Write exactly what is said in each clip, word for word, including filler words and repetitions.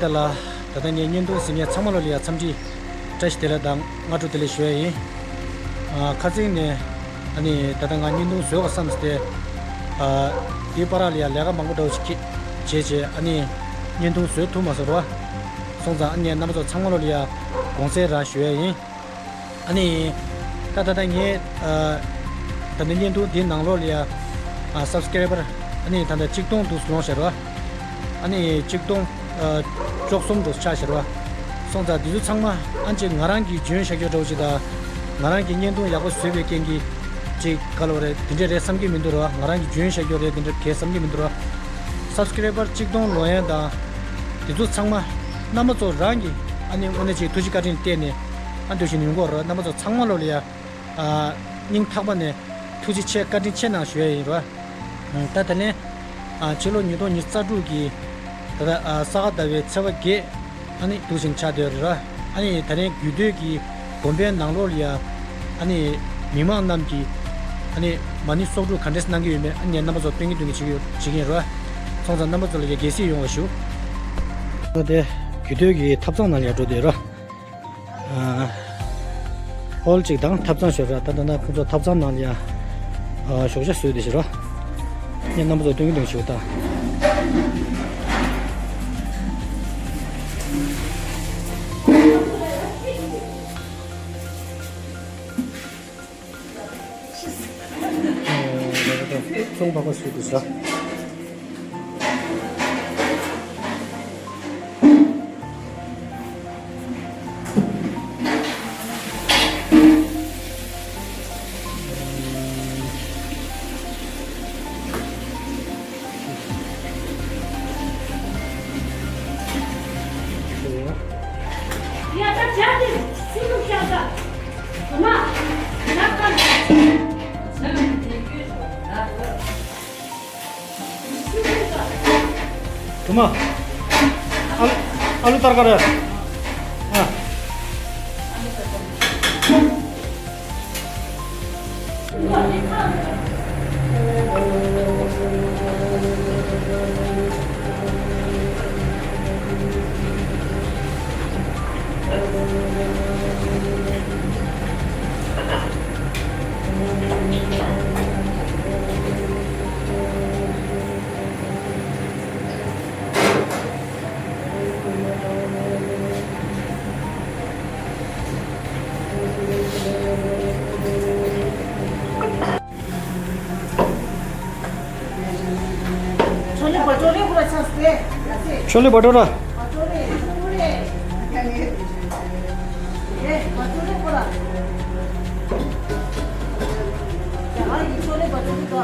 ལ། ད་ལྟ་ངས་བརྙན་ཐུང་གཟིགས་མཁན་ཚང་མ་ལོ་ལ་ཡ་འཚམས་འདྲི་བཀྲ་ཤིས་བདེ་ལེགས་དང་སྔ་དྲོ་བདེ་ལེགས་ཞུ་ཡ་ཡིན། ཨ། ཁ་སང་ནས་ཨ་ནི་ད་ལྟ་ང་བརྙན་ཐུང་བཟོ་དགོས་བསམ་སྟེ། ཨ། དེའི་བར་ལ་ཡ་ལས་ཀ་མང་པོ་འདྲ་བོ་ཞིག་བྱས་བྱས་ཨ་ནི་བརྙན་ཐུང་བཟོ་ཐུབ་མ་སོང་ར། སོང་ཙང་ཨ་ནི་རྣམ་པ་ཚོ་ཚང་མ་ལོ་ལ་ཡ་དགོངས་སེལ་ར་ཞུ་ཡ་ཡིན། ཨ་ནི། ད་ད་ལྟ་ངས་ཨ། ད་ལྟ་བརྙན་ཐུང་འདིའི་ནང་ལོགས་ལ་ཡ། ཨ། སབ་སི་ཀེ་རེ་བར་ཨ་ནི་ད་ལྟ་གཅིག་སྟོང་འདུག་སེ་ལོངས་ཤག་ར། ཨ་ནི་གཅིག་སྟོང་ཨ། བཅུ་གསུམ་འདྲ་བོ་ཆགས་ཤག་ར། སོང་ཙང་འདི་ཚོ་ཚང་མ་ཨ་ནི་ཅིག་ང་རང་གིས་འཇོན་ཤག་ཡོད་འདྲ་བོ་ཅིག་དང་། ང་རང་གིས་བརྙན་ཐུང་ཡག་པོ་བཟོས་པའི་རྐྱེན་གྱིས་ཅིག་ག་ལབ་རེད། དེ་འདྲས་རེད་བསམ་གྱི་མི་འདུག་ར། ང་རང་གིས་འཇོན་ཤག་ཡོད་རེད། དེ་འདྲས་གས་བསམ་གྱི་མི་འདུག་ར། སབ་སི་ཀེ་རེ་བར་གཅིག་སྟོང་ལོངས་ཡ་དང་། དེ་ཚོ་ཚང་མ་རྣམ་པ་ཚོ་རང་གིས་ཨ་ནི་དངོས་གནས་ཅིག་ཐུགས་རྗེ་བཀའ་དྲིན་བརྟེན་ནས། ཨ། འདུག་བཞིན་ཡོང་གི་ཡོད་རེད། རྣམ་པ་ཚོ་ཚང་མ་ལོ་ལ་ཡ། ཨ། སྙིང་ཐག་པ་ནས་ཐུགས་རྗེ་ཆེ། བཀའ་དྲིན་ཆེ་གནང་ཞུ་ཡ་ཡིན་ར། ད་དེ་ནས། ཨ། ཕྱི་ལོ་ཉིས་སྟོང་ཉི་ཤུ་རྩ་དྲུག་གི་ད་ལྟ། ཨ། ས་ག་ཟླ་བའི་ཚེས་པ་བརྒྱད། ཨ་ནི་འདུག་བཞིན་ཆགས་བསྡད་ཡོད་རེད་ར། ཨ་ནི་ད་རིང་རྒྱུད་སྟོད་ཀྱི་དགོན་པའི་ནང་ལོགས་ལ་ཡ། ཨ་ནི་མི་མང་རྣམས་ཀྱིས་ཨ་ནི་མ་ཎི་གསོག་སྒྲུབ་ག་འདྲས་གནང་གི་ཡོད་མེད། ཨ་ནི་རྣམ་པ་ཚོར་སྟོན་གྱི་སྟོན་གྱི་བྱེད་ཀྱི་ཡོད། བྱེད་ཀྱི་ཡིན་ར། སོང་ཙང་རྣམ་པ་ཚོ་ལ་ཡ་དགྱེས་གཟིགས་ཡོང་བ་ཞུ། ད་དེ་རྒྱུད་སྟོད་ཀྱི་ཐབ་ཚང་ནང་ལ་ཡ་འགྲོ་བསྡད་ཡོད་ར། ཨ། ཧོལ་གཅིག་དང་ཐབ་ཚང་ཞིག་ཡོད་ར། ད་ད་ལྟ་ཁོང་ཚོ་ཐབ་ཚང་ནང་ལ་ཡ། ཨ། ཞོགས་ཇ་བཟོས་བསྡད་ཤག་ར། ངས་རྣམ་པ་ཚོར་སྟོན་གྱི་སྟོན་གྱི་ཞུ་ད། ཚོང་པ་པ་ཞིག་འདུག་ས། ཐུ་མ། ཨ་ལུ། ཨ་ལུ་ཏར་ཀ་རེད། ཨ། छोले भटूरे पूरा सस्ते। छोले भटूरा। भटूरे, भटूरे। ये भटूरे पूरा। हाँ, ये छोले भटूरे तो।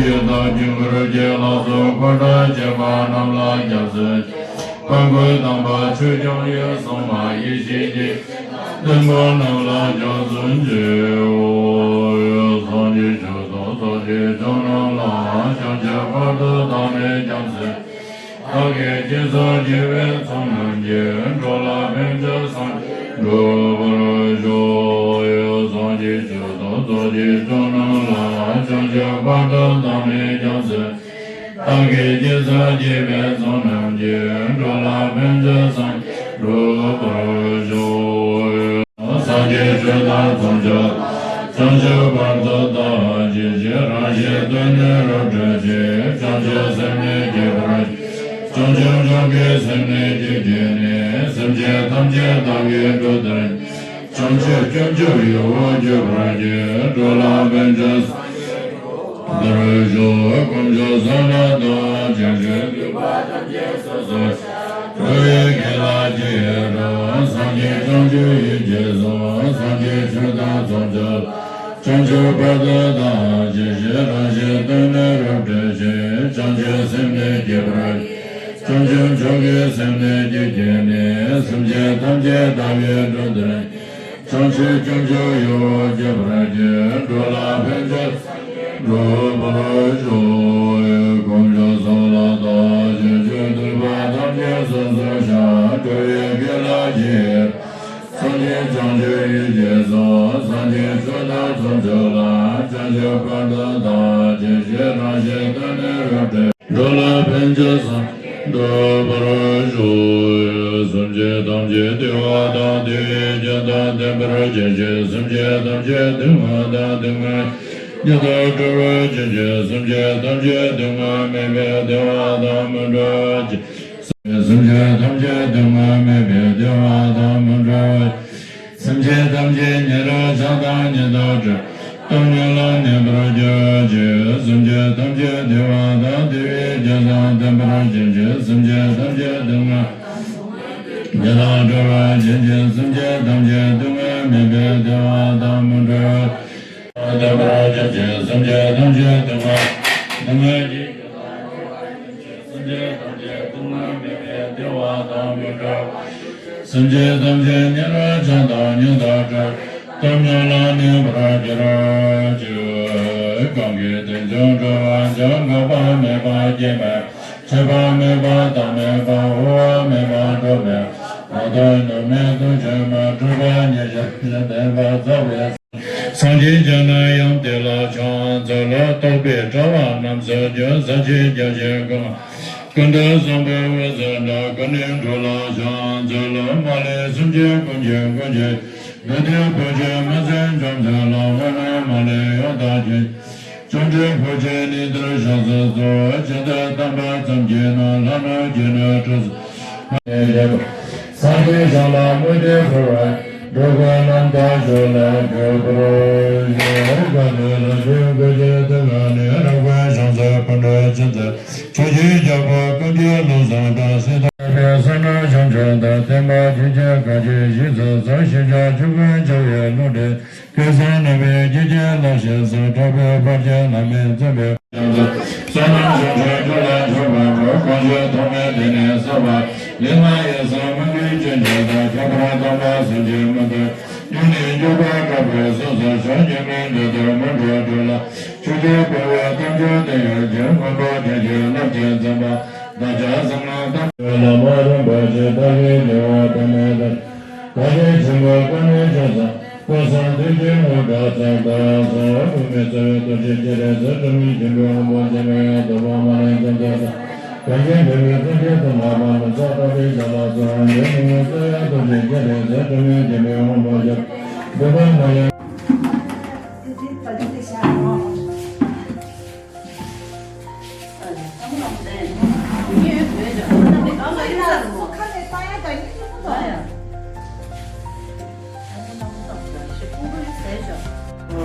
ཡི་དྭགས་དཀྱིལ་འཁོར་གྱི་ལྷ་ཚོགས་འཁོར་དང་བཅས་པ་རྣམས་ལ་སྐྱབས་སུ་མཆི། དཔལ་མགོན་དམ་པ་ཆོས་སྐྱོང་ཡུལ་གསུམ་མ་ཡེ་ཤེས་ཀྱི་མགོན་པོ་རྣམས་ལ་སྐྱབས་སུ་མཆིའོ། སངས་རྒྱས་ཆོས་དང་ཚོགས་ཀྱི་མཆོག་རྣམས་ལ། བྱང་ཆུབ་བར་དུ་བདག་ནི་སྐྱབས་སུ། བདག་གིས་སྦྱིན་སོགས་བགྱིས་པའི་ཚོགས་རྣམས་ཀྱིས། འགྲོ་ལ་ཕན་ཕྱིར་སངས་རྒྱས་འགྲུབ་པར་ཤོག། སངས་རྒྱས་ཆོས་དང་ཚོགས་ཀྱི་མཆོག་རྣམས་ལ། བྱང་ཆུབ་བར་དུ་བདག་ནི་སྐྱབས་སུ། བདག་གིས་སྦྱིན་སོགས་བགྱིས་པའི་ཚོགས་རྣམས་ཀྱིས། འགྲོ་ལ་ཕན་ཕྱིར་སངས་རྒྱས་འགྲུབ་པར་ཤོག། སངས་རྒྱས་ཆོས་དང་མཚུངས་ཆོས་དང་། བྱང་ཆུབ་བར་དུ་བདག་སྐྱབས་མཆི། རང་གཞན་དོན་ནི་རབ་བསྒྲུབ་ཕྱིར། བྱང་ཆུབ་སེམས་ནི་བསྐྱེད་པར་བགྱི། བྱང་ཆུབ་མཆོག་གི་སེམས་ནི་སྐྱེ་གྱུར་ནས། སེམས་ཅན་ཐམས་ཅད་བདག་གིས་འགྲོ་དོན། བྱང་ཆུབ་སྤྱོད་མཆོག་ཡུལ་དུ་གྱུར་པར་གྱུར། འགྲོ་ལ་ཕན་ཕྱིར་སངས་རྒྱས་འགྲུབ་པར་ཤོག་དཀོན་མཆོག་གསུམ་ལ་བདག་བྱང་ཆུབ་འདོད་པ་ཐམས་ཅད་སོ་སོར་བཤགས། འགྲོ་བའི་དགེ་ལ་རྗེས་སུ་ཡི་རང་། སངས་རྒྱས་བྱང་ཆུབ་ཡིད་ཀྱིས་བཟུང་། སངས་རྒྱས་ཆོས་དང་ཚོགས་མཆོག་ལ། བྱང་ཆུབ་བར་དུ་བདག་གིས་བཞེས། རང་གཞན་དོན་ནི་རབ་བསྒྲུབས་ཤིང་། བྱང་ཆུབ་སེམས་ནི་བསྐྱེད་པར་བགྱི། བྱང་ཆུབ་མཆོག་གི་སེམས་ནི་སྐྱེ་གྱུར་ནས། སེམས་ཅན་ཐམས་ཅད་བདག་གིས་འགྲོ་དོན། བྱང་ཆུབ་སྤྱོད་མཆོག་ཡུལ་དུ་གྱུར་པར་གྱུར། འགྲོ་ལ་ཕན་ཕྱིར་སངས་རྒྱས་འགྲུབ་པར་ཤོག་དཀོན་མཆོག་གསུམ་ལ་བདག་བྱང་ཆུབ་འདོད་པ་ཐམས་ཅད་སོ་སོར་བཤགས། འགྲོ་བའི་དགེ་ལ་རྗེས་སངས་རྒྱས་བྱང་ཆུབ་ཡིད་ཀྱིས་བཟུང་། སངས་རྒྱས་ཆོས་དང་ཚོགས་མཆོག་ལ། བྱང་ཆུབ་བར་དུ་བདག་གིས་བཞེས། རང་གཞན་དོན་ནི་རབ་བསྒྲུབས། འགྲོ་ལ་ཕན་ཕྱིར་སངས་རྒྱས་འགྲུབ་པར་ཤོག་སེམས་ཅན་ཐམས་ཅད་བདེ་བ་དང་བདེ་བའི་རྒྱུ་དང་ལྡན་པར་གྱུར་ཅིག་སེམས་ཅན་ཐམས་ཅད་སྡུག་བསྔལ་དང་སྡུག་བསྔལ་རྒྱུ་དང་བྲལ་བར་གྱུར་ཅིག་སེམས་ཅན་ཐམས་ཅད་སྡུག་བསྔལ་མེད་པའི་བདེ་བ་དང་མི་འབྲལ་བར་གྱུར། སེམས་ཅན་ཐམས་ཅད་སྡུག་བསྔལ་མེད་པའི་བདེ་བ་དང་མི་འབྲལ་བར། སེམས་ཅན་ཐམས་ཅད་ཉེ་རབས་བྱམས་དང་མྱུར་དུ་བགྲོད། སྟོབས་ཉིད་ལ་གནས་པར་གྱུར་ཅིག་སེམས་ཅན་ཐམས་ཅད་བདེ་བ་དང་བདེ་བའི་རྒྱུ་དང་ལྡན་པར་གྱུར་ཅིག་སེམས་ཅན་ཐམས་ཅད་སྡུག་བསྔལ་རྒྱུ་དང་བྲལ་བར་གྱུར་ཅིག་སེམས་ཅན་ཐམས་ཅད་སྡུག་བསྔལ་མེད་པའི་བདེ་བ་དང་མི་འབྲལ་བར། ལྡན་པར་གྱུར་ཅིག་སེམས་ཅན་ཐམས་ཅད་སྡུག་བསྔལ་སྡུག་བསྔལ་གྱི་རྒྱུ་དང་བྲལ་བར་གྱུར་ཅིག་སེམས་ཅན་ཐམས་ཅད་སྡུག་བསྔལ་མེད་པའི་བདེ་བ་དང་མི་འབྲལ་བར། སེམས་ཅན་ཐམས་ཅད་ཉེ་རབས་བྱམས་དང་མྱུར་དུ་བགྲོད། སྟོབས་ཉིད་ལ་གནས་པར་གྱུར་ཅིག་གང་གིས་དེ་བཞིན་འགྲོ་བ་འཇོམས། འགག་པ་མེད་པ་སྐྱེ་མེད་ཆད་པ་མེད་པ་རྟག་མེད་པ། འོང་བ་མེད་པ་འགྲོ་མེད་པ། མ་ཐོགས་མྱོང་མེད་དུས་གཞན་མ། གྲུབ་པ་ཉེར་ཞག་ལས་འདས་པ་རྩ་བའི། སངས་རྒྱས་བྱོན་ན་ཡང་དེ་ལ་ཕྱག་འཚལ་ལོ། རྟོག་པའི་དྲ་བ་རྣམས་སུ་འགྱུར། ཟག་བཅས་རྒྱ་ཆེར་གང་། ཀུན་ཏུ་བཟང་པོའི་འོད་ཟེར་འདྲ། ཀུན་ནས་འགྲོ་ལ་ཕྱག་འཚལ་ལོ། མ་ལུས་སེམས་ཅན་ཀུན་གྱི་ཀུན་གྱི་འདུན་ཏེ་བོད་ཀྱི་མི་ཚེ་འཇོམས་མཛད་ལ། དབང་ནི་མ་ལུས་ཡང་དག་ཅིང་། བཅོམ་ལྡན་ཁོ་ཆེན་ནི་དེར་ཕྱག་འཚལ་སོ། ཇི་ལྟར་བསྟན་པ་ཙམ་གྱིས་ན། ལྷ་རྣམས་ཀྱིས་ནི་ཁྲོས་སུ་མ་ཞེས་པ། སངས་རྒྱས་བྱོན་ལ་བསྔོས་ཏེ་འཁོར་བའི་འགྲོ་ཀུན་རྣམ་དག་ཞི་ལ་འགོད་པར་ཤོག་གང་དུ་རང་བྱུང་སྐུ་ཚེ་དུས་གང་ནས། རབ་དཀོན་བྱང་སེམས་ཀུན་གྲོལ་ཆེན་པོའི་ཆོས་ཀྱི་རྒྱལ་པོ་ཀུན་གྱི་བློ་བཟང་དང་། སྲིད་དང་བསོད་ནམས་བྱང་ཆུབ་དང་། བསྟན་པ་ཆོས་ཀྱི་བཀའ་བརྒྱུད་ཞིག་ཚོགས་སོ། ཞིང་བཅུ་ཆོས་ཀུན་བྱ་བའི་ལུང་བསྟན། སྐལ་བཟང་རྣམ་པའི་རྒྱུད་ཀྱི་བླ་ཞིག་སོ། གྲགས་པའི་བར་གྱི་བླ་མའི་མཚན་པའི་བསོད་ནམས་བྱང་ཆུབ་རྒྱུད་ལ་འཇུག་པ་པོ། གང་ཞིག་ཐོགས་མེད་དེ་ནི་བསགས་པ། ལུས་ངག་ཡིད་གསུམ་མུན་པའི་རྐྱེན་བྱས་ཏེ། ཁྱད་པར་སྡོམ་པ་གསུམ་གྱིས་མི་ཐུབ། རྒྱུ་ནི་འཇུག་པ་དྲག་པོས་སོ་སོར་ཞོག །སྙིགས་མའི་འགྲོ་དོན་མི་འགྲོ་དྲུག་ལ། ཆོས་ཀྱི་འཕོ་བའི་གཏམ་རྒྱུད་དེ་ཡང་ཕྱིར། མངོན་པར་བརྗོད་ཀྱི་རླབས་ཀྱིས་འཛིན་པ། བདག་ཅག་གསང་སྔགས་དམ་པའི་བླ་མ་རིན་པོ་ཆེ་དག་གི་བདེ་བ་དཔག་མེད་དང་། བཀའ་དྲིན་ཆེན་པོ་དཀའ་ངལ་ཆེ་ས་སྐུ་གསུང་ཐུགས་ཀྱི་དངོས་གྲུབ་ཐོབ་པར་ཤོག །དབུ་མའི་རྩ་བའི་རྡོ་རྗེ་སྤྱན་རས་གཟིགས། སྒྲོལ་མའི་སྤྱན་རས་དབང་པོ་སྤྱན་རས་གཟིགས། འཕགས་མ་རིགས་ཙམ་ཐོབ་ས། གང་གིས་འདུལ་བའི་ཐུགས་རྗེ་དང་ལག་པ་མི་ཚོགས་དག་པའི་ཞབས་ལ་སོགས། འཇིགས་མེད་ས་ཡ་རྡོ་རྗེ་སྤྱན་རས་གཟིགས། སྒྲོལ་མའི་སྤྱན་རས་དབང་པོ་སྤྱན་རས་གཟིགས། འདོད་པ་མ་ཡལ།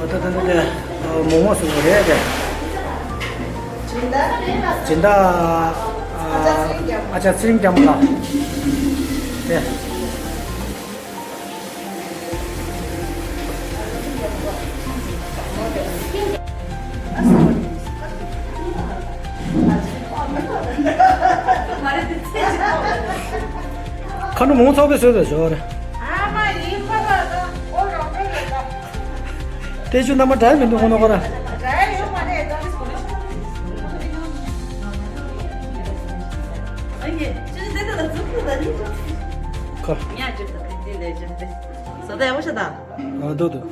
ད་ད་ད་ད་མོག་མོག་སོང་བ་རེད་དེ། སྦྱིན་བདག་ཨ་ཅག་ཚེ་རིང་རྒྱལ་མོ་ལགས་དེ། ཁ་ནུ་མོང་ཚོགས་པའི་བཟོས་པའི་ཞོར། དེ་ཆུ་ནམ་མ་འདྲ་མི་འདུག་ཁོ་ན་ཁོ་ར། ཁ། ཨ་འདུག་འདུག་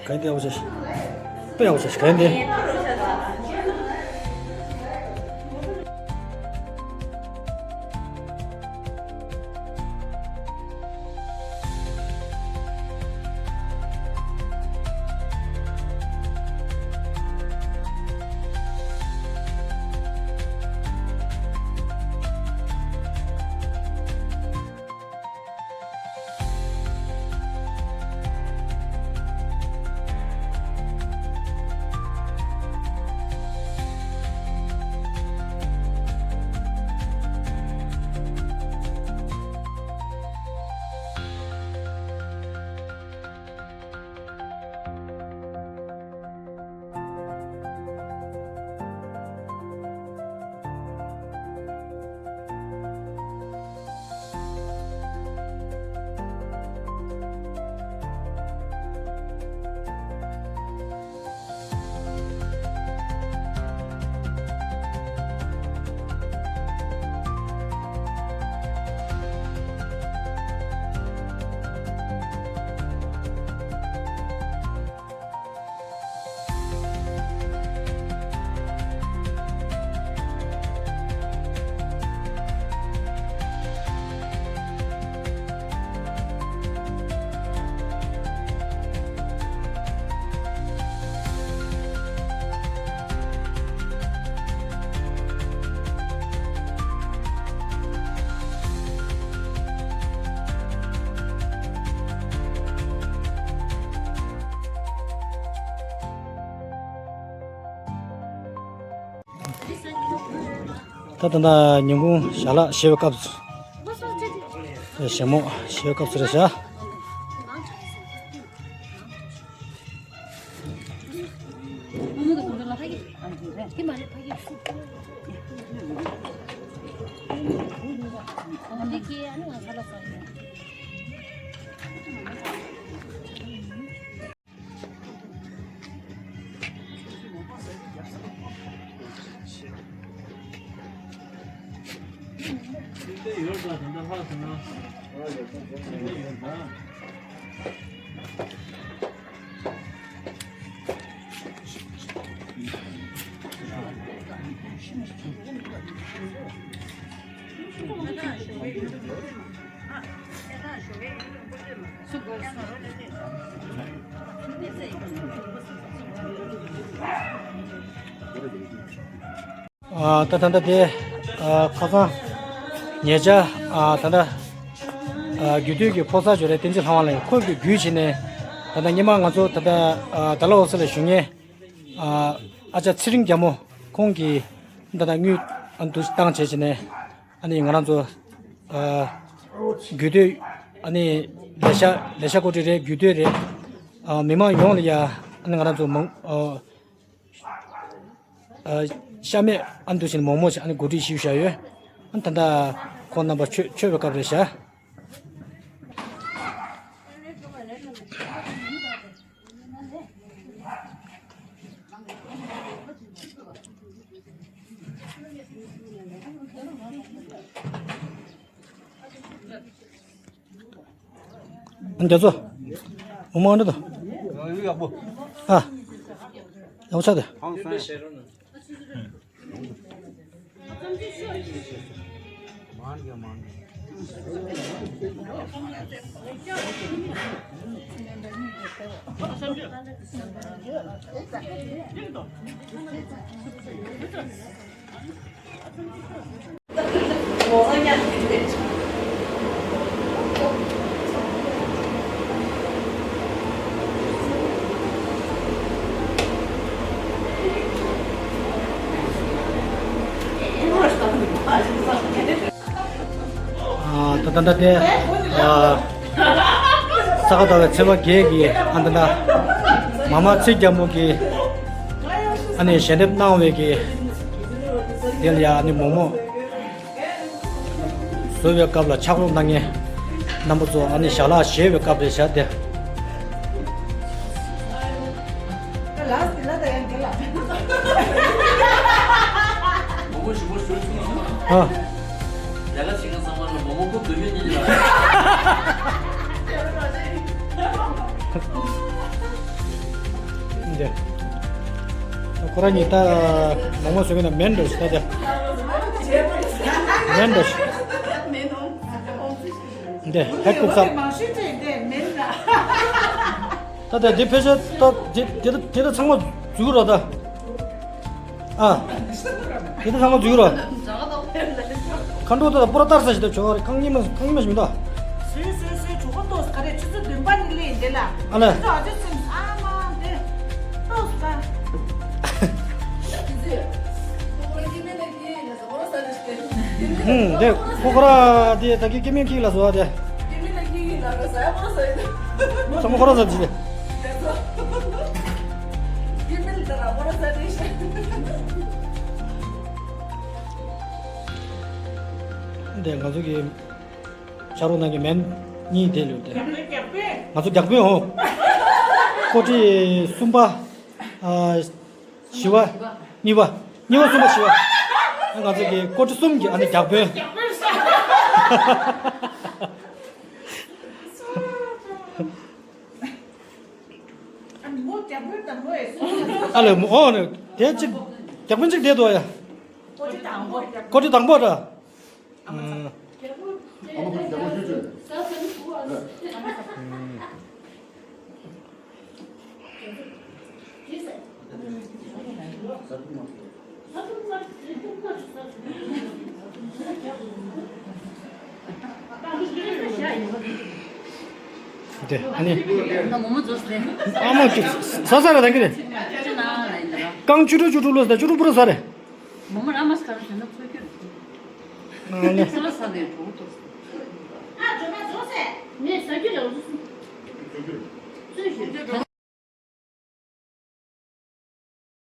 ག་འདི་ཡག་པོ་ཞིག་དཔེ་ཡག་པོ་ཞིག་ག་འདི། ད་ད་ད་ཉིན་གུང་ཞལ་ལག་བཞེས་པའི་སྐབས་སུ། ཞལ་མོ་བཞེས་པའི་སྐབས་སུ་རེད་ཤག་ཨ། ད་ད་ལྟ་དེ། ཨ། ཁ་སང་ཉེ་ཆར། ཨ། ད་ལྟ། ཨ། རྒྱུད་སྟོད་ཀྱི་ཕོ་གསར་ཇོ་རེ་བསྟན་འཛིན་ལྷ་དབང་ལགས་ཁོ་གིས་བརྒྱུད་བྱས་ནས། ད་ལྟ་སྔོན་མ་ང་ཚོ་ད་ལྟ། ཨ། ཌལ་ཧོ་སི་ལ་བཞུགས་མཁན། ཨ། ཨ་ཅག་ཚེ་རིང་རྒྱལ་མོ་ཁོང་གིས་ད་ལྟ་དངུལ་ཨ་འདུ་བཏང་བྱས་བྱས་ནས། ཨ་ནི་ང་རང་ཚོ། ཨ། རྒྱུད་སྟོད། ཨ་ནི་ལེ་ཤ་ལེ་ཤ་ཀོ་ཀྲི་རེད། རྒྱུད་སྟོད་རེད། ཨ། མི་མང་ཡོངས་ལ་ཡ། ཨ་ནི་ང་རང་ཚོ་མང་། ཨ། ཨ། ཤ་མེད་ཨ་འདུ་བྱས་ནས་མོག་མོག་ཅིག་ཨ་ནི་གོ་སྒྲིག་ཞུས་བཞག་ཡོད། ཨ། ད་ལྟ་ཁོང་རྣམ་པ་མཆོད་མཆོད་པའི་སྐབས་རེད་ཤག་རྒྱ་མཚོ། འོ་མ་འདྲ་དང་། ཡག་པོ། ཨ། ཡག་པོ་ཆགས་ཏེ། ཨ། ད་ད་ད་དེ། ཨ། ས་ག་ཟླ་བའི་ཚེས་པ་བརྒྱད་ཀྱི། ཨ། ད་ད་མ་མ་ཚེ་རྒྱལ་མོ་གིས་ཨ་ནི་ཞལ་འདེབས་གནང་བའི་གི། དེ་ལ་ཡ་ཨ་ནི་མོག་མོག་བཟོ་བའི་སྐབས་ལ་ཕྱག་རོགས་གནང་མཁན་རྣམ་པ་ཚོ། ཨ་ནི་ཞལ་ལག་བཞེས་པའི་སྐབས་རེད་ཤག་དེ། མོག་མོག་ཞིམ་པོ་ཞུ་ཆུང་ཆུང་། ཨ། ལས་ཀ་བྱེད་མཁན་ཚང་མ་ལ་མོག་མོག་ཁུ་བསྡུ་ཡོད་ཉིད་ལ། འདི། ཁོ་རང་གཉིས་ད་མོག་མོག་བཟོ་མཁན་ན་མེན་འགྲོ་ཞིག་ད་དེ། མེན་འགྲོ་ཞིག་འདི་ཧེ་ཀུག་ས། ད་ལྟ་འདི་ཕལ་ཆེར་ད་འདི་འདི་ད་འདི་ད་ཚང་མ་འཛུལ་རོགས་ད། ཨ། འདི་ད་ཚང་མ་འཛུལ་རོགས། མཁའ་འགྲོ་ད་པུ་ར་ཏར་ས་ཞིག་ད་ཆོག་རེད། རྐང་གཉིས་མ་རྐང་གཉིས་མ་ཞིག་མི་འདུག་སོས་སོས་སོས། གྲོད་ཁོག་ཏོག་ག་རེ་ཆུ་ཚོད་བདུན་པ་ནི་ལས་འདི་ལ། ཨ་ལས། ཆུ་ཚོད་ཨ་ཅོ་སེམས་ཨ་མ་འདི་ཏོག་ས། ཧུམ། དེ་ཁོ་ཁོ་ར་དེ་ད་གི་སྐྱེ་དམན་ཁྱི་ལ་བཟོ་བ་དེ། ཚང་མ་ཁོ་ར་ཟ་ཅི་དེ། དེ་ང་ཚོ་གི་ཕྱག་རོགས་གནང་མཁན་མེན་གཉིས་དེ་ལོས་དེ། ང་ཚོ་རྒྱག་དཔོན་འོ། ཀོ་ཀྲི་གསུམ་པ། ཨ། བཞི་བ། གཉིས་པ། གཉིས་པ་གསུམ་པ་བཞི་བ། ང་ཚོ་གི་ཀོ་ཀྲི་གསུམ་གྱི་ཨ་ནི་རྒྱག་དཔོན། ཨ་ལས་མོ་ཨོ་ནི་དེ་གཅིག་རྒྱག་དཔོན་གཅིག་བསྡད་འདུག་ཡ། ཀོ་ཀྲི་དང་པོ་འདྲ། དེ་ཨ་ནི། ཨ་མ་ཟ་ས་རེད་ད་གི་རེད། རྐང་བཅུ་དྲུག་བཅུ་དྲུག་ལོས་ད་བཅུ་དྲུག་པུ་ར་ཟ་རེད། མོ་མོ་ར་མ་སི་ཀ་ར་བྱས་ན་ཚོད་རྒྱུ་རེད། ཨ་ལེ། ས་ལ་ས་ནས་གྲོགས་ཐོབ་སོང་། ཨ་ཇོ་མ་ཇོ་སེ། ངས་ཟ་རྒྱུ་ལ་འུ་ཚོ་སུ། སུས་ཞུ།